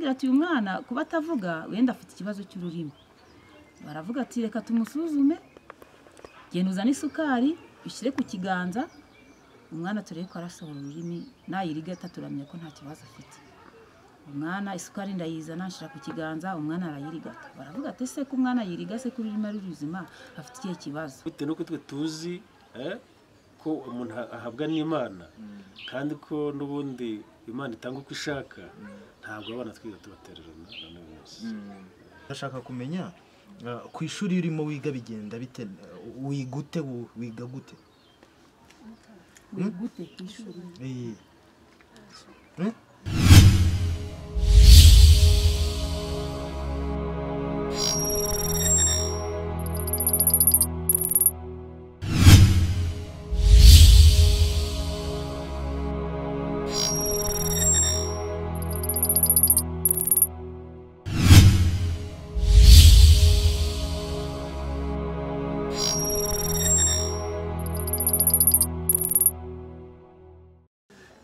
Barambwira ati uyu mwana kuba atavuga wenda afite ikibazo cy'ururimi. Baravuga ati reka tumusuzume, genda uzane isukari ushyire ku kiganza umwana turebe ko arasohora ururimi, nayirigata turamenya ko nta kibazo afite. Umwana isukari ndayizana nshira ku kiganza, umwana arayirigata. Baravuga ati ese ko umwana yirigase ko ururimi ari ruzima afite ikihe kibazo? Bitewe n'uko twe tuzi ko umuntu ahabwa n'Imana kandi ko n'ubundi Imana itanga uko ishaka, ntabwo abana twiga tubatererana na bose. Ndashaka kumenya ku ishuri urimo wiga bigenda bite, wigute, wiga gute? Wigute ku ishuri?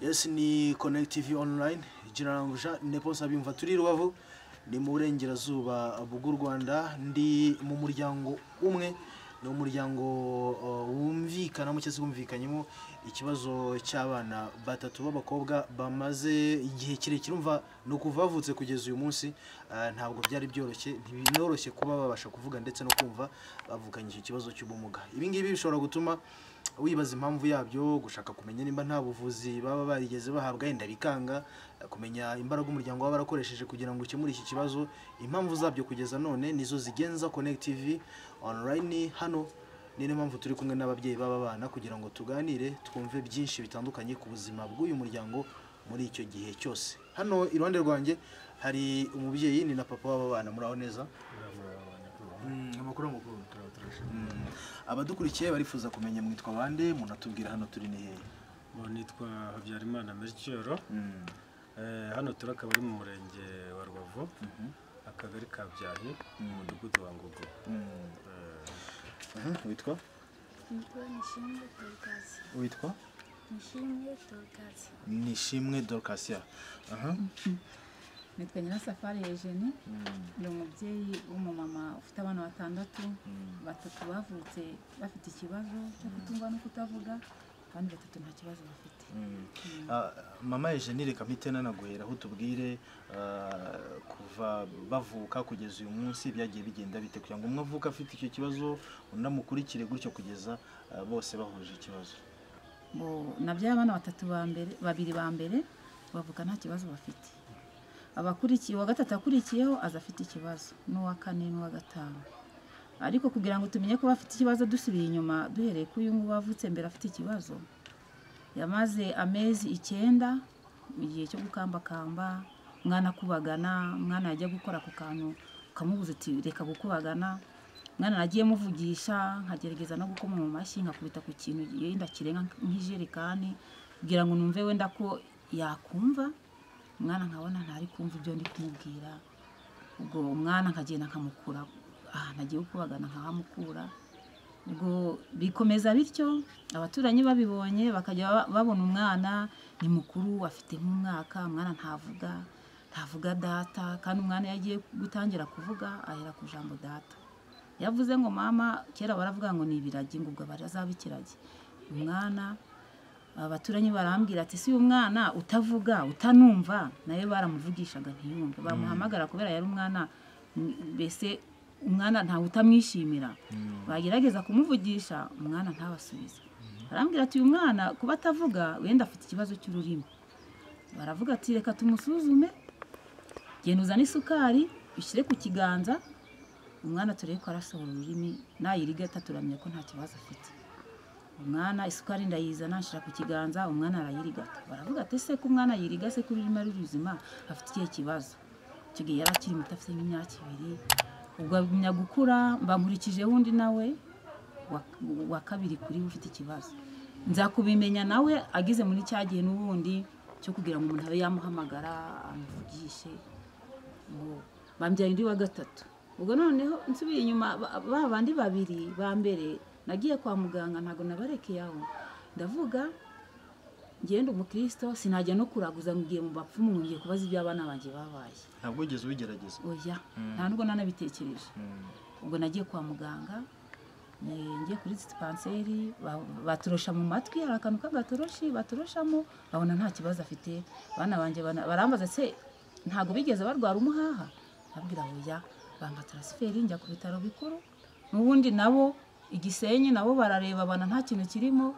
Yes, ni Connect TV Online. Jean Neposa bimva turi Rubavu, ni mu burengerazuba bw'u Rwanda. Ndi mu muryango umwe, ni umuryango wumvikana cyangwa wumvikanyemo ikibazo cy'abana batatu b'abakobwa bamaze igihe kirekire, umva ni ukuva bavutse kugeza uyu munsi, ntabwo byari byoroshye, ntibinoroshye kuba babasha kuvuga ndetse no kumva, bavukanye icyo kibazo cy'ubumuga. Ibi ngibi bishobora gutuma wibaza impamvu yabyo, gushaka kumenya nimba nta buvuzi baba barigeze bahabwa yenda bikanga, kumenya imbaraga umuryango waba warakoresheje kugira ngo ukemure iki kibazo. Impamvu zabyo kugeza none nizo zigenza Connect TV Online hano. Ni niyo mpamvu turi kumwe n'ababyeyi b'aba bana kugira ngo tuganire, twumve byinshi bitandukanye ku buzima bw'uyu muryango muri icyo gihe cyose. Hano iruhande rwanjye hari umubyeyi, ni na papa w'aba bana. Muraho neza? Amakuru amakuru. Abadukurikiye barifuza kumenya mwitwa bande, munatubwira hano turi ni hehe? Nitwa Habyarimana Melchior. Hano turi akaba ari mu murenge wa Rubavu, akagari ka Byahi, mu mudugudu wa Ngogo. Witwa? Nitwa Nishimwe Dorcas. Witwa? Nishimwe Dorcas. Nishimwe Dorcas. Nitwa Nyirasafari Eugenie, ni umubyeyi w'umumama ufite abana batandatu, batatu bavutse bafite ikibazo cyo kutumva no kutavuga, abandi batatu nta kibazo bafite. Mama Eugenie, reka mpite nanaguhera aho tubwire kuva bavuka kugeza uyu munsi byagiye bigenda bite kugira ngo umwe avuke afite icyo kibazo undi amukurikire gutyo kugeza bose bahuje ikibazo. Nabyaye abana batatu ba mbere, babiri ba mbere bavuka nta kibazo bafite. Abakurikiye uwa gatatu akurikiyeho aza afite ikibazo, n'uwa kane n'uwa gatanu. Ariko kugira ngo tumenye ko bafite ikibazo dusubiye inyuma duhereye ku uyu nguyu wavutse mbere afite ikibazo, yamaze amezi 9 mu gihe cyo gukambakamba, umwana akubagana, umwana yajya gukora ku kantu ukamubuza uti reka gukubagana. Umwana nagiye muvugisha nkagerageza no gukoma mu mashyi, nkakubita ku kintu yenda kirenga nk'ijerekani kugira ngo numve wenda ko yakumva. Umwana nkabona ntari kumva ibyo ndi kumubwira, ubwo umwana nkagenda nkamukura ahantu agiye gukubagana nkahamukura. Ubwo bikomeza bityo, abaturanyi babibonye bakajya babona umwana ni mukuru afite nk'umwaka, umwana ntavuga data, kandi umwana yagiye gutangira kuvuga ahera ku jambo data. Yavuze ngo mama, kera baravuga ngo ni ibiragi, ngo ubwo azaba ikiragi. Umwana abaturanyi barambwira ati si uyu mwana utavuga utanumva, nawe baramuvugishaga ntiyumve, bamuhamagara kubera yari umwana, mbese umwana ntawe utamwishimira. Bagerageza kumuvugisha umwana ntabasubize. Barambwira ati uyu mwana kuba atavuga wenda afite ikibazo cy'ururimi. Baravuga ati reka tumusuzume, genda uzane isukari ushyire ku kiganza umwana turebe ko arasohora ururimi, nayirigata turamenya ko nta kibazo afite. Umwana isukari ndayizana nshira ku kiganza, umwana arayirigata. Baravuga ati ese ko umwana yirigase ko ururimi ari ruzima afite ikihe kibazo? Icyo gihe yari akiri muto afite nk'imyaka 2. Ubwo agumya gukura, mbankurikije wundi nawe wa kabiri kuri ufite ikibazo. Nza kubimenya nawe agize muri cya gihe n'ubundi cyo kugira ngo umuntu abe yamuhamagara amuvugishe, ngo bambyaye undi wa gatatu. Ubwo noneho nsubiye inyuma ba bandi babiri ba mbere nagiye kwa muganga ntago nabarekeye aho, ndavuga Ngenda umukristo sinajya no kuraguza ngiye mu bapfumu ngiye kubaza ibyo abana banjye babaye. Ntabwo wigeze ubigerageza? Oya, nta nubwo nanabitekereje. Ubwo nagiye kwa muganga, ngiye kuri dispanseri, baturosha mu matwi, hari akantu k'agatoroshi batoroshamo, babona nta kibazo afite. Abana banjye barambaza se ntago bigeze barwara umuhaha? Nabwira oya, bampa transfert njya ku bitaro bikuru. N'ubundi nabo Igisenyi nabo barareba bana nta kintu kirimo,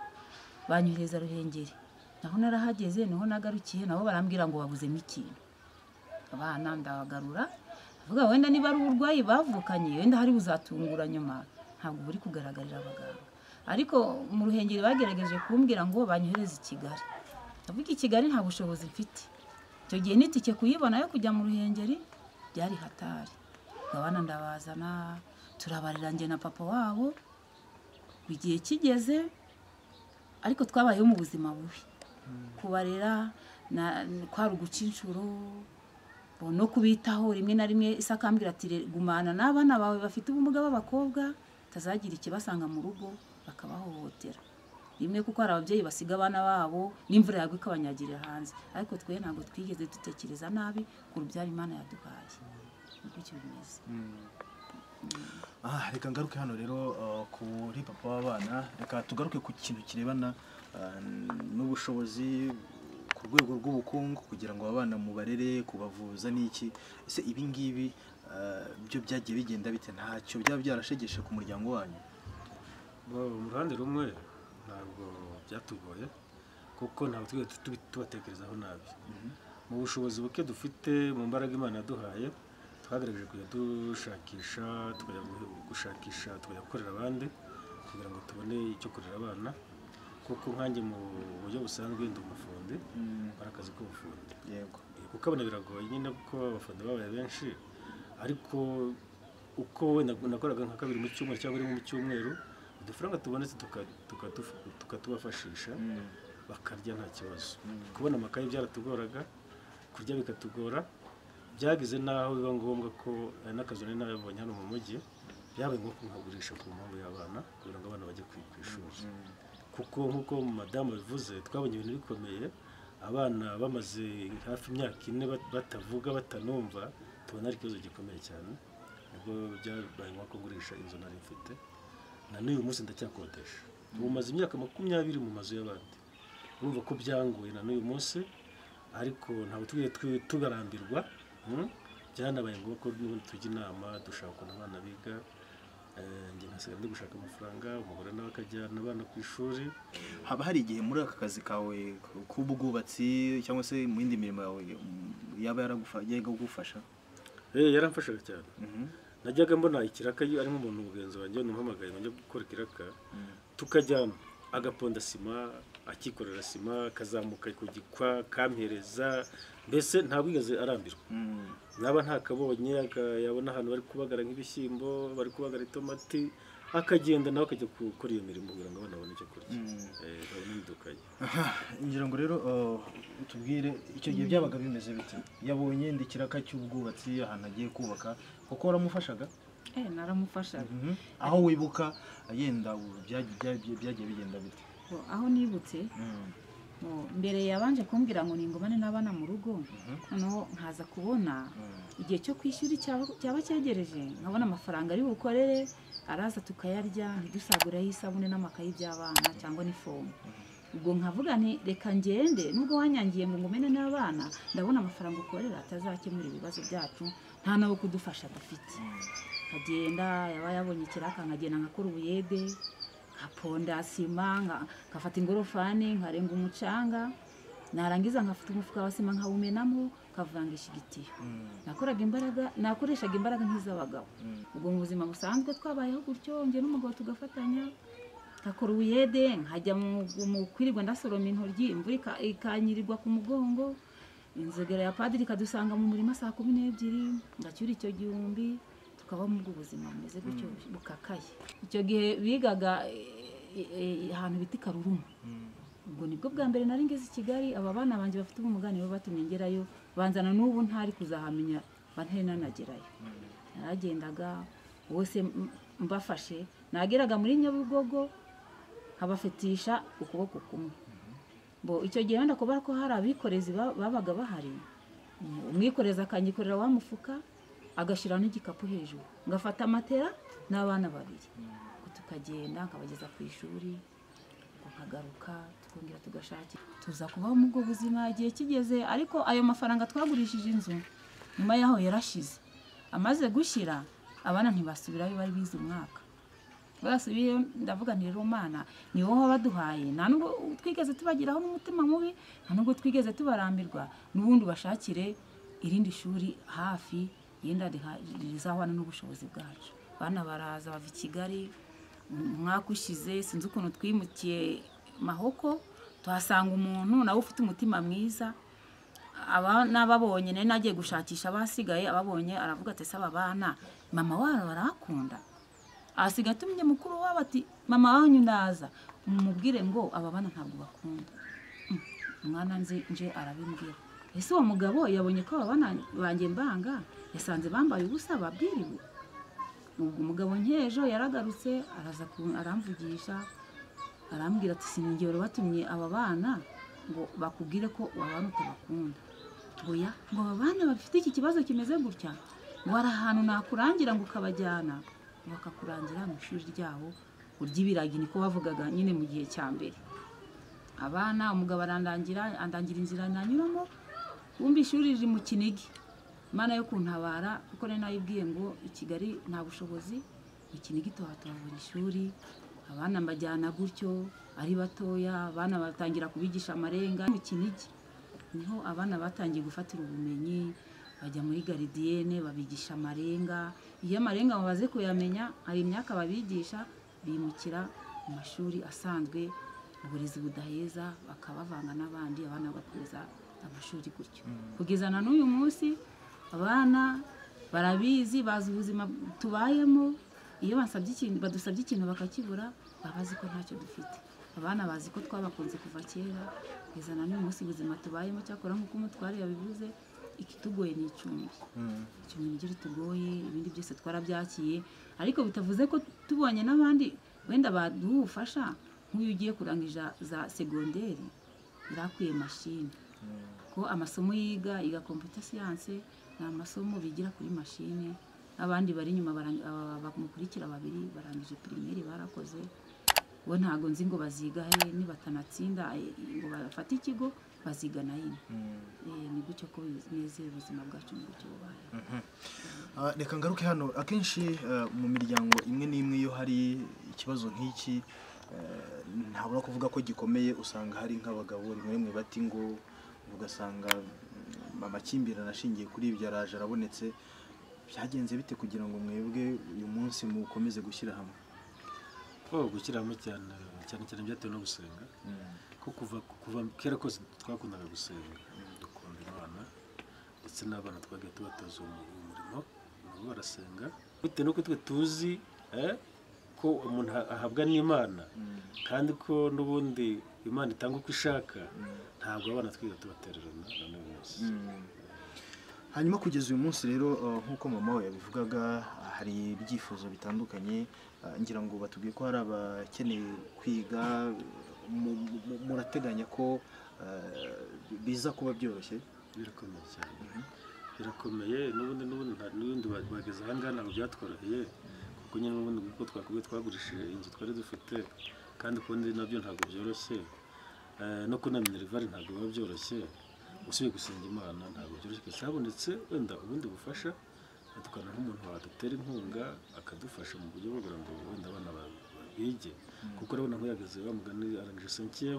banyohereza Ruhengeri. Naho narahageze niho nagarukiye, nabo barambwira ngo babuzemo ikintu. Abana ndabagarura, avuga wenda niba ari uburwayi bavukanye wenda hari buzatungura nyuma, ntabwo buri kugaragarira abaganga. Ariko mu Ruhengeri bagerageje kumbwira ngo banyohereze i Kigali. Ndavuga i Kigali nta bushobozi mfite. Icyo gihe n'itike kuyibona yo kujya mu Ruhengeri byari hatari. Abana ndabazana, turabarira njye na papa wabo. Igihe kigeze ariko twabayeho mu buzima bubi. Kubarera na kwari uguca inshuro no kubitaho, rimwe na rimwe isakambwira ati gumana n'abana bawe bafite ubumuga b'abakobwa tazagira ikibasanga mu rugo bakabahohotera. Rimwe kuko hari ababyeyi basiga abana babo n'imvura yagwa ikabanyagirira hanze, ariko twe ntabwo twigeze dutekereza nabi ku rubyaro Imana yaduhaye. Niko bimeze. Reka ngaruke hano rero kuri papa w'abana, reka tugaruke ku kintu kirebana n'ubushobozi ku rwego rw'ubukungu kugira ngo abana mubarere, kubavuza n'iki. Ese ibi ngibi byo byagiye bigenda bite? Ntacyo byaba byarashegeshe ku muryango wanyu? Mu ruhande rumwe ntabwo byatugoye kuko ntabwo twigeze tubatekerezaho nabi. Mu bushobozi buke dufite, mu mbaraga Imana yaduhaye, twagerageje kujya dushakisha, tukajya gushakisha, tukajya gukorera abandi kugira ngo tubone icyo kurera abana. Kuko nkanjye mu buryo busanzwe ndi umufundi, nkora akazi k'ubufundi. Yego. Kuko abana biragoye nyine kuko abafundi babaye benshi, ariko uko wenda nakoraga nka kabiri mu cyumweru cyangwa rimwe mu cyumweru, udufaranga tubonetse tukatubafashisha bakarya nta kibazo. Kubona amakaye byaratugoraga, kurya bikatugora. Byageze naho biba ngombwa ko n'akazu nari nabonye hano mu mujyi, byabaye ngombwa ko nkagurisha ku mpamvu y'abana kugira ngo abana bajye ku ishuri. Kuko nk'uko madamu bivuze, twabonye ibintu bikomeye, abana bamaze hafi imyaka 4 batavuga batanumva, tubona ari ikibazo gikomeye cyane. Nibwo byabaye ngombwa ko ngurisha inzu nari mfite, na n'uyu munsi ndacyakodesha. Ubu maze imyaka 20 mu mazu y'abandi. Urumva ko byangoye na n'uyu munsi, ariko ntabwo twigeze tubarambirwa. Byanabaye ngombwa ko tujya inama, dushaka ukuntu abana biga. Njye nkasiga ndi gushaka amafaranga, umugore nawe akajyana abana ku ishuri. Haba hari igihe muri aka kazi kawe k'ubwubatsi cyangwa se mu yindi mirimo yawe yaba yaragufasha? Yaramfashaga cyane. Najyaga mbona ikiraka ari nk'umuntu mugenzi wanjye namuhamagaye ngo njye gukora ikiraka, tukajyana agaponda sima, akikorera sima, akazamuka ku gikwa kampereza, mbese ntabwo yigeze arambirwa. Naba ntakabonye yabona ahantu bari kubagara nk'ibishyimbo, bari kubagara itomati, akagenda nawe akajya gukora iyo mirimo kugira ngo abana babone icyo kurya. Babone imidukanye. Ngira ngo rero utubwire icyo gihe byabaga bimeze bite? Yabonye ndikiraka cy'ubwubatsi ahantu agiye kubaka, kuko waramufashaga? Naramufashaga. Aho wibuka yenda byagiye bigenda bite? Aho nibutse mbere yabanje kumbwira ngo ningomane n'abana mu rugo, noneho nkaza kubona igihe cyo kwishyura cyaba cyegereje, nkabona amafaranga ari bukorere, araza tukayarya, ntidusagureho isabune n'amakayi by'abana cyangwa n'ifomu. Ubwo nkavuga nti reka ngende, nubwo wanyangiye ngo ngumene n'abana, ndabona amafaranga ukorera atazakemura ibibazo byacu, nta nabo kudufasha dufite. Nkagenda, yaba yabonye ikiraka nkagenda nkakora ubuyede, nkaponda sima, nkafata ingorofani, nkarenga umucanga, narangiza nkafata umufuka wa sima nkawumenamo, nkavangisha igitiyo. Nakoraga imbaraga, nakoreshaga imbaraga nk'iz'abagabo. Ubwo mu buzima busanzwe twabayeho gutyo, njye n'umugabo tugafatanya, nkakora ubuyede, nkajya mu kwirirwa ndasoroma intoryi, imvura ikanyirirwa ku mugongo, inzogera ya padiri ikadusanga mu murima saa 12, ngacyura icyo gihumbi, tukaba mu buzima bumeze gutyo bukakaye. Icyo gihe bigaga ahantu bita Karuruma. Ubwo nibwo bwa mbere nari ngeze i Kigali, aba bana banjye bafite ubumuga nibo batumye ngerayo, banzana n'ubu ntari kuzahamenya, bantari nanagerayo. Naragendaga bose mbafashe, nageraga muri Nyabugogo nkabafatisha ukuboko kumwe. Bo icyo gihe wenda kubera ko hari abikorezi babaga bahari, umwikorezi akanyikorera wa mufuka agashyira n'igikapu hejuru, ngafata matera n'abana babiri, tukagenda nkabageza ku ishuri, tukagaruka tukongera tugashakira, tuza kubaho mu bwo buzima igihe kigeze. Ariko ayo mafaranga twagurishije inzu nyuma yaho yarashize, amaze gushyira abana ntibasubirayo, bari bize umwaka basubiye. Ndavuga nti rero Mana ni wowe wabaduhaye, nta nubwo twigeze tubagiraho n'umutima mubi, nta nubwo twigeze tubarambirwa, n'ubundi bashakire irindi shuri hafi yenda rizahwana n'ubushobozi bwacu. Bana baraza bava i Kigali umwaka ushize, sinzi ukuntu twimukiye Mahoko, tuhasanga umuntu nawe ufite umutima mwiza. Aba nababonye nari nagiye gushakisha abasigaye, ababonye aravuga ati saba bana mama wabo barakunda. Asiga atumye mukuru wabo ati mama wanyu ndaza mumubwire ngo aba bana ntabwo bakunda. Umwana nzi nje arabimbwira. Ese uwo mugabo yabonye ko aba bana banjye mbanga, yasanze bambaye ubusa babwiriwe. Ubwo umugabo nkejo yaragarutse araza aramvugisha, arambwira ati siningero batumye aba bana ngo bakubwire ko abana utabakunda. Oya, ngo aba bana bafite iki kibazo kimeze gutya, ngo hari ahantu nakurangira ngo ukabajyana, bakakurangira mu ishuri ryabo ury'ibiragi, niko bavugaga nyine mu gihe cya mbere. Abana umugabo arandangira, andangira inzira nanyuramo, wumva ishuri riri mu Kinigi. Imana yo kuntabara kuko nari nayibwiye ngo i Kigali nta bushobozi, mu Kinigi tuhabona ishuri. Abana mbajyana gutyo ari batoya, abana batangira kubigisha amarenga mu Kinigi. Niho abana batangiye gufatira ubumenyi, bajya muri garidiyene babigisha amarenga. Iyo amarenga babaze kuyamenya, hari imyaka babigisha, bimukira mu mashuri asanzwe, uburezi budaheza, bakabavanga n'abandi, abana bagakomeza amashuri gutyo. Kugeza na n'uyu munsi abana barabizi, bazi ubuzima tubayemo. Iyo basabye ikintu, badusabye ikintu bakakibura, babazi ko ntacyo dufite. Abana bazi ko twabakunze kuva kera, kugeza na n'uyu munsi ubuzima tubayemo. Cyakora nk'uko umutware yabivuze, ikitugoye ni icumbi. Icumbi niryo ritugoye, ibindi byose twarabyakiye, ariko bitavuze ko tubonye n'abandi wenda baduha ubufasha. Nk'uyu ugiye kurangiza za segonderi yarakwiye mashini, ko amasomo yiga computer science ni amasomo bigira kuri mashini. Abandi bari inyuma bamukurikira babiri barangije primaire barakoze, bo ntago nzi ngo baziga he, nibatanatsinda ngo bafate ikigo baziga na yine. Ni gutyo ko bimeze ubuzima bwacu, ni gutyo bubaye. Reka ngaruke hano. Akenshi mu miryango imwe n'imwe iyo hari ikibazo nk'iki, ntabura kuvuga ko gikomeye, usanga hari nk'abagabo rimwe rimwe bati ngo, ugasanga amakimbirane ashingiye kuri ibyo araje arabonetse. Byagenze bite kugira ngo mwebwe uyu munsi mukomeze gushyira hamwe? Gushyira hamwe cyane cyane cyane byatewe no gusenga, ko kuva kera kose twakundaga gusenga, dukunda Imana, ndetse n'abana twagiye tubatoza umurimo, nabo barasenga. Bitewe n'uko twe tuzi ko umuntu ahabwa n'Imana, kandi ko n'ubundi Imana itanga uko ishaka, ntabwo abana twiga tubatererana na n'uyu munsi. Hanyuma kugeza uyu munsi rero, nk'uko mama we yabivugaga, hari ibyifuzo bitandukanye. Ngira ngo batubwiye ko hari abakeneye kwiga, murateganya ko biza kuba byoroshye? Birakomeye cyane, birakomeye. N'ubundi bageze aha ngaha ntabwo byatworoheye, kuko nyine n'ubundi kuko twakubwiye twagurishije inzu twari dufite, kandi ukundi nabyo ntabwo byoroshye, no kubona minerivare ntabwo biba byoroshye. Usubiye gusenga Imana ntabwo byoroshye. Cyabonetse wenda ubundi bufasha, tukabona nk'umuntu wadutera inkunga akadufasha mu buryo bwo kugira ngo wenda abana bige, kuko urabona nk'uyageze wa mugani arangije 5e,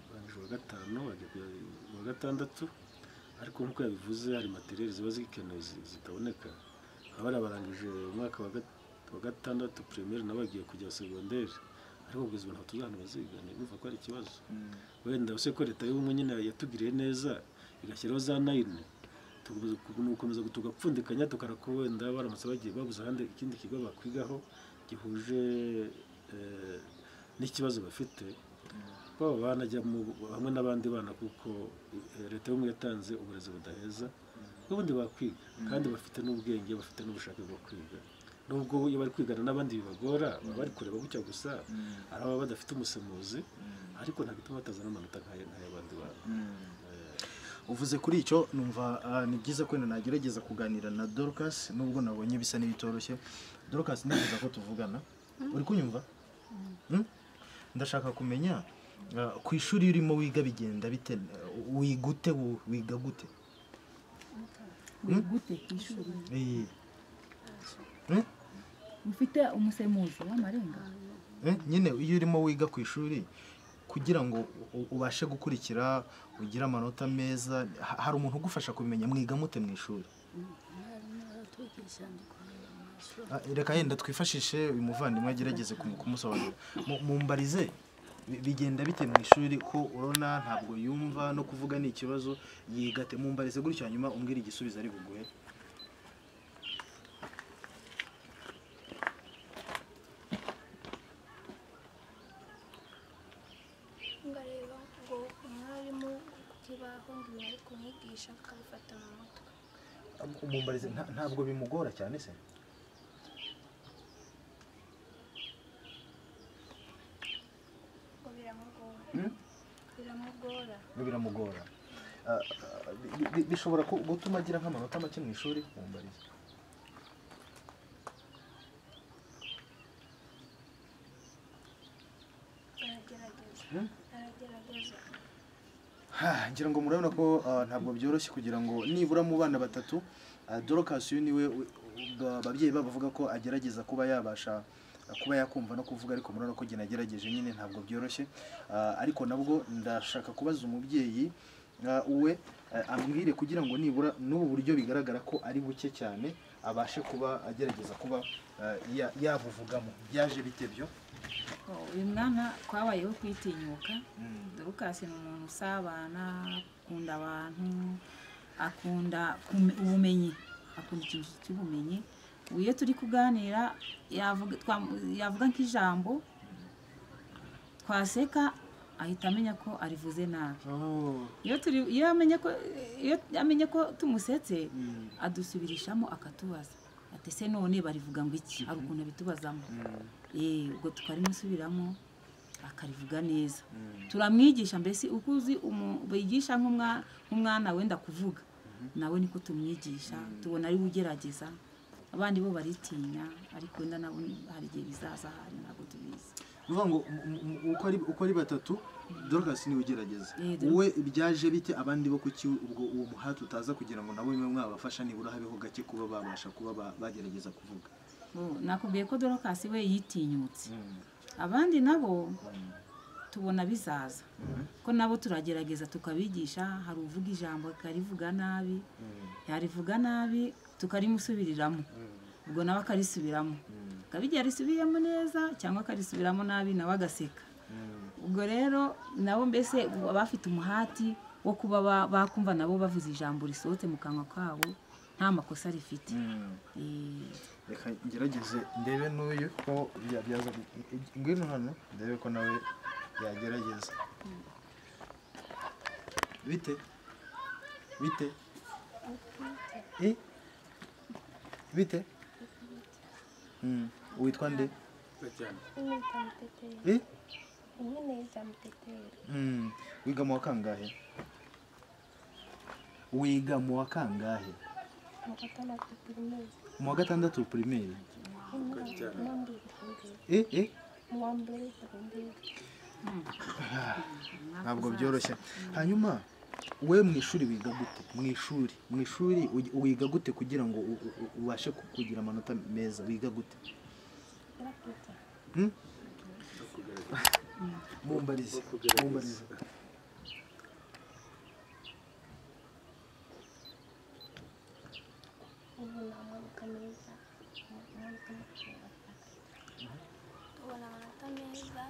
arangije uwa 5, agiye uwa 6, ariko nk'uko yabivuze hari materiel ziba zikenewe zitaboneka. Abari barangije umwaka wa 6 primaire nabo bagiye kujya secondaire, ariko kugeza ubu ntabwo tuzi ahantu baziga, urumva ko ari ikibazo. Wenda usibye ko leta y'ubumwe nyine yatugiriye neza igashyiraho za 9, gukomeza tugapfundikanya tukarako wenda baramutse bagiye babuze ahandi ikindi kigo bakwigaho gihuje n'ikibazo bafite, baba banajya hamwe n'abandi bana, kuko leta y'ubumwe yatanze uburezi budaheza, n'ubundi bakwiga kandi bafite n'ubwenge, bafite n'ubushake bwo kwiga. Nubwo iyo bari kwigana n'abandi bibagora, baba bari kureba gutya gusa, ari ababa badafite umusemuzi, Ariko ntabwo ituma batazana amanota nk'ay'abandi bantu. Uvuze kuri icyo numva ni byiza ko nagerageza kuganira na Dorcas nubwo nabonye bisa n'ibitoroshye. Dorcas, nifuza ko tuvugana. Uri kunyumva? Ndashaka kumenya ku ishuri urimo wiga bigenda bite, wigute, wiga gute? Wigute ku ishuri? Ufite umusemuzi w'amarenga? Nyine iyo urimo wiga ku ishuri kugira ngo ubashe gukurikira ugire amanota meza, hari umuntu ugufasha kumenya mwiga mute mu ishuri? Reka yenda twifashishe uyu muvandimwe agerageze kumusobanurira. Mumbarize bigenda bite mu ishuri, ko urona ntabwo yumva no kuvuga ni ikibazo, yigate? Mumbarize gutyo hanyuma umbwire igisubizo ari buguhe. Ngareba ngo umwarimu ku kibaho ngo ari kumwigisha akabifata mu mutwe. Mumbarize ntabwo bimugora cyane se? Ngo biramugora. Biramugora. Biramugora. Bishobora gutuma agira nk'amanota make mu ishuri? Mumbarize. Ngira ngo murabona ko ntabwo byoroshye kugira ngo nibura mu bana batatu Dorcas uyu niwe ababyeyi bavuga ko agerageza kuba yabasha kuba yakumva no kuvuga, ariko murabona ko nagerageje nyine ntabwo byoroshye. Ariko nabwo ndashaka kubaza umubyeyi uwe ambwire kugira ngo nibura n'ubu buryo bigaragara ko ari buke cyane abashe kuba agerageza kuba yabuvugamo. Byaje bite byo? Uyu mwana twabayeho kwitinyuka. Dorcas ni umuntu usabana, akunda abantu, akunda ubumenyi, akunda ikintu cy'ubumenyi. Iyo turi kuganira yavuga nk'ijambo twaseka ahita amenya ko arivuze nabi. Iyo amenye ko tumusetse adusubirishamo akatubaza ati se none barivuga ngo iki? Hari ukuntu abitubazamo. Ubwo tukarimusubiramo akarivuga neza. Turamwigisha mbese uko uzi bigisha nk'umwana wenda kuvuga, nawe niko tumwigisha, tubona ari ugerageza. Abandi bo baritinya, ariko wenda nabo hari igihe bizaza, hari ntabwo tubizi. Uvuga ngo uko ari batatu Dorcas niwe ugerageza. Wowe byaje bite abandi bo kuki ubwo uwo muhati utaza kugira ngo nabo bimwe mwabafasha nibura habeho gake kuba babasha kuba bagerageza kuvuga? Nakubwiye ko Dorcas we yitinyutse. Abandi nabo tubona bizaza, ko nabo turagerageza tukabigisha. Hari uvuga ijambo akarivuga nabi, yarivuga nabi tukarimusubiriramo, ubwo nawe akarisubiramo, akabigira arisubiyemo neza cyangwa akarisubiramo nabi nawe agaseka. Ubwo rero nabo mbese bafite umuhati wo kuba bakumva nabo bavuze ijambo risohotse mu kanwa kabo nta makosa rifite. Reka ngerageze ndebe n'uyu ko byaza. Ngwino hano ndebe ko nawe yagerageza. Bite? Bite? Bite? Witwa nde? Wiga mu wa kangahe? Wiga mu wa kangahe? Mu wa gatandatu primaire. Ntabwo byoroshye. Hanyuma we mu ishuri wiga gute? Mu ishuri wiga gute kugira ngo ubashe kugira amanota meza? Wiga gute? Mumbarize. Ubona amanota meza,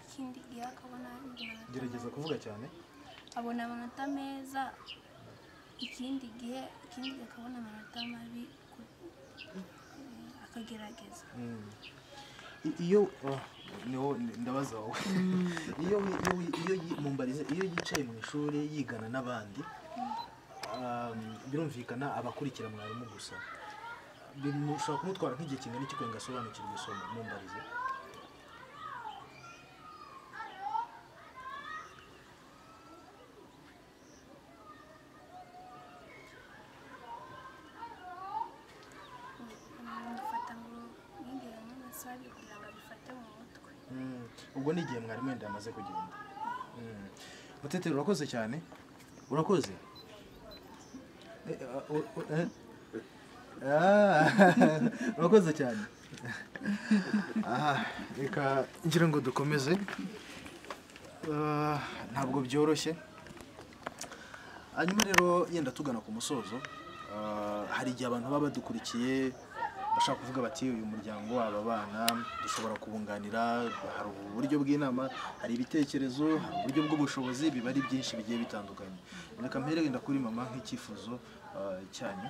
ikindi gihe akabona andi manota. Gerageza kuvuga cyane. Abona amanota meza, ikindi gihe akabona amanota mabi, akagerageza. Iyo ndabaza wowe, iyo mumbarize, iyo yicaye mu ishuri yigana n'abandi, birumvikana abakurikira mwarimu gusa, bimushobora kumutwara nk'igihe kingana iki kugira ngo asobanukirwe isomo? Mumbarize. amasaha abiri kugira ngo abifate mu mutwe. Ubwo ni igihe mwarimu wenda yamaze kugenda. Muteteri, urakoze cyane, urakoze. Urakoze cyane. Aha, reka ngira ngo dukomeze. Ntabwo byoroshye. Hanyuma rero yenda tugana ku musozo, hari igihe abantu baba badukurikiye bashaka kuvuga bati uyu muryango, aba bana dushobora kubunganira, hari uburyo bw'inama, hari ibitekerezo, hari uburyo bw'ubushobozi, biba ari byinshi bigiye bitandukanye. Reka mpere wenda kuri mama nk'icyifuzo cyanyu.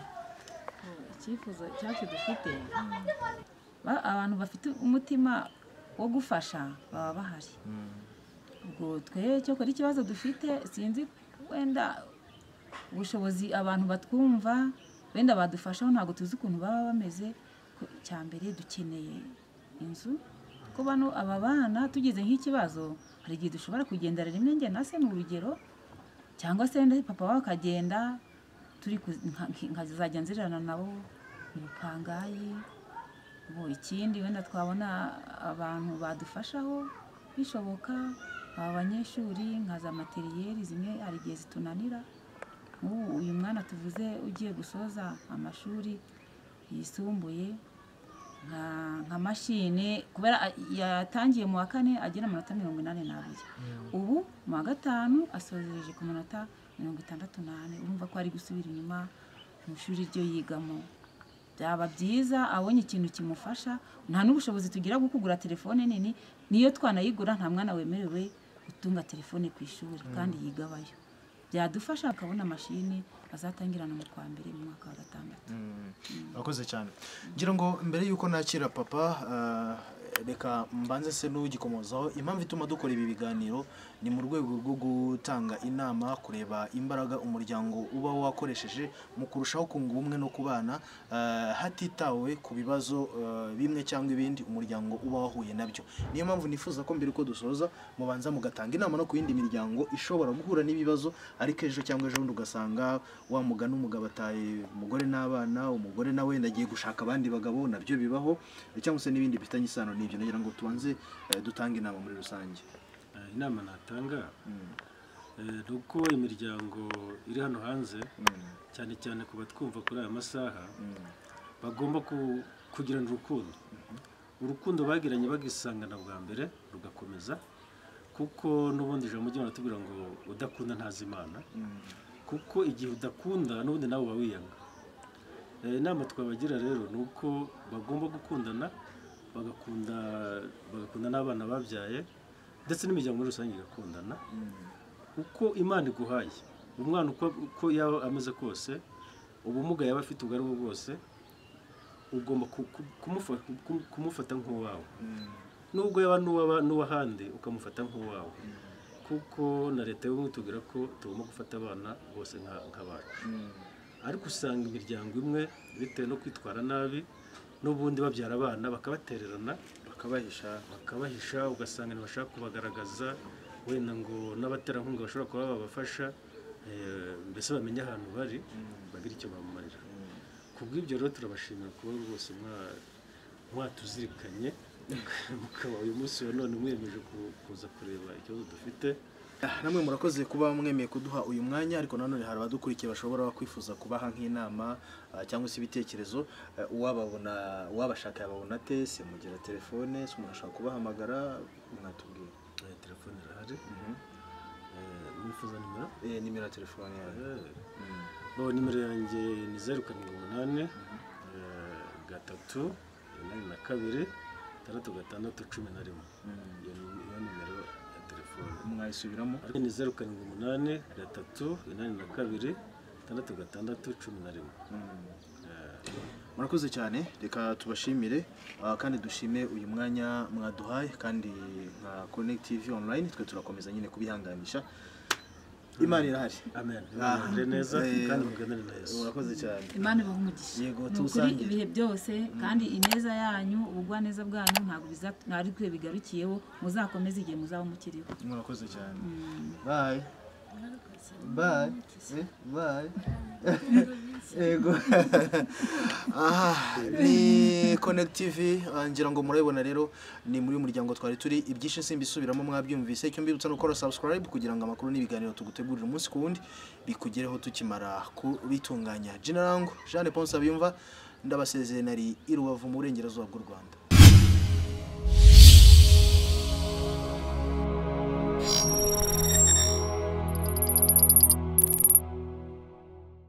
Icyifuzo cyacu dufite, abantu bafite umutima wo gufasha baba bahari. Ubwo twe cyokora ikibazo dufite, sinzi wenda ubushobozi abantu batwumva wenda badufashaho, ntabwo tuzi ukuntu baba bameze. Icya mbere dukeneye inzu, ko bano aba bana tugize nk'ikibazo hari igihe dushobora kugendera rimwe njye na se mu rugero, cyangwa se wenda papa wabo akagenda, turi nkazajya nzirana nabo mu bupangayi. Ubu ikindi wenda twabona abantu badufashaho bishoboka, aba banyeshuri nka za materiyeri zimwe hari igihe zitunanira. Nk'ubu uyu mwana tuvuze ugiye gusoza amashuri yisumbuye, nka mashine, kubera yatangiye mu wa kane agira amanota 82, ubu mu wa gatanu asozereje ku manota 64. Urumva ko ari gusubira inyuma mu ishuri ryo yigamo. Byaba byiza abonye ikintu kimufasha. Nta n'ubushobozi tugira bwo kugura telefone nini, niyo twanayigura nta mwana wemerewe gutunga telefone ku ishuri kandi yigabayo. Byadufasha akabona mashini azatangirana mu kwa mbere mu mwaka wa gatandatu. Urakoze cyane. Ngira ngo mbere yuko nakira papa, reka mbanze se n'ugikomozaho. Impamvu ituma dukora ibi biganiro ni mu rwego rwo gutanga inama, kureba imbaraga umuryango uba wakoresheje mu kurushaho kunga ubumwe no kubana, hatitawe ku bibazo bimwe cyangwa ibindi umuryango uba wahuye nabyo. Niyo mpamvu nifuza ko mbere uko dusoza mubanza mugatanga inama no ku yindi miryango ishobora guhura n'ibibazo, ariko ejo cyangwa ejo bundi ugasanga wa mugani umugabo ataye umugore n'abana, umugore nawe wenda agiye gushaka abandi bagabo, nabyo bibaho, cyangwa se n'ibindi bifitanye isano n'ibyo. Nagira ngo tubanze dutange inama muri rusange. Inama natanga ni uko imiryango iri hano hanze, cyane cyane ku batwumva kuri aya masaha, bagomba kugirana urukundo. Urukundo bagiranye bagisangana bwa mbere rugakomeza, kuko n'ubundi ijambo ry'Imana ritubwira ngo udakunda ntazi Imana, kuko igihe udakunda n'ubundi nawe uba wiyanga. Inama twabagira rero ni uko bagomba gukundana, bagakunda n'abana babyaye, ndetse n'imiryango muri rusange igakundana. Uko Imana iguhaye umwana, uko yaba ameze kose, ubumuga yaba afite ubwo ari bwo bwose, ugomba kumufata nk'uwawe, nubwo yaba n'uw'ahandi ukamufata nk'uwawe, kuko na leta y'ubumwe itubwira ko tugomba gufata abana bose nk'abacu. Ariko usanga imiryango imwe bitewe no kwitwara nabi, n'ubundi babyara abana bakabatererana, bakabahisha, ugasanga ntibashaka kubagaragaza, wenda ngo n'abaterankunga bashobora kuba babafasha, mbese bamenye ahantu bari bagira icyo bamumarira. Ku bw'ibyo rero turabashimira kuba rwose mwatuzirikanye, mukaba uyu munsi wa none mwiyemeje kuza kureba ikibazo dufite. Namwe murakoze kuba mwemeye kuduha uyu mwanya, ariko nanone hari abadukurikiye bashobora kwifuza kubaha nk'inama cyangwa se ibitekerezo. Uwababona, uwabashaka yababona ate? Se mugira telefone, se umuntu ashaka kubahamagara, mwatubwira. Telefone irahari. Mwifuza nimero? Nimero ya telefone yawe. Bo nimero yanjye ni 078 3 82 66 11. Iyo nimero ya telefone mwayisubiramo? Ni 078 3 82 66 11. Murakoze cyane, reka tubashimire kandi dushime uyu mwanya mwaduhaye, kandi nka Connect TV Online twe turakomeza nyine kubihanganisha. Imana irahari. Amen. Imana neza kandi muganire na Yesu. Murakoze cyane. Imana ibahe umugisha. Yego, tusangiye ibihe byose, kandi ineza yanyu, ubugwaneza bwanyu ntabwo bizatari kwe bigarukiyeho, muzakomeze igihe muzaba mukiriho. Murakoze cyane. Bye. Bye. Bye. Yego. Aha ni Connect TV, ngira ngo murabibona rero ni muri muryango twari turi, ibyinshi simbisubiramo mwabyumvise. Icyo mbibutsa ni ukora subscribe kugira ngo amakuru n'ibiganiro tugutegurira umunsi ku wundi bikugereho tukimara kubitunganya. Jina langu Jeanne Ponce Abiyumva, ndabasezeye nari i Rubavu mu burengerazuba bw'u Rwanda.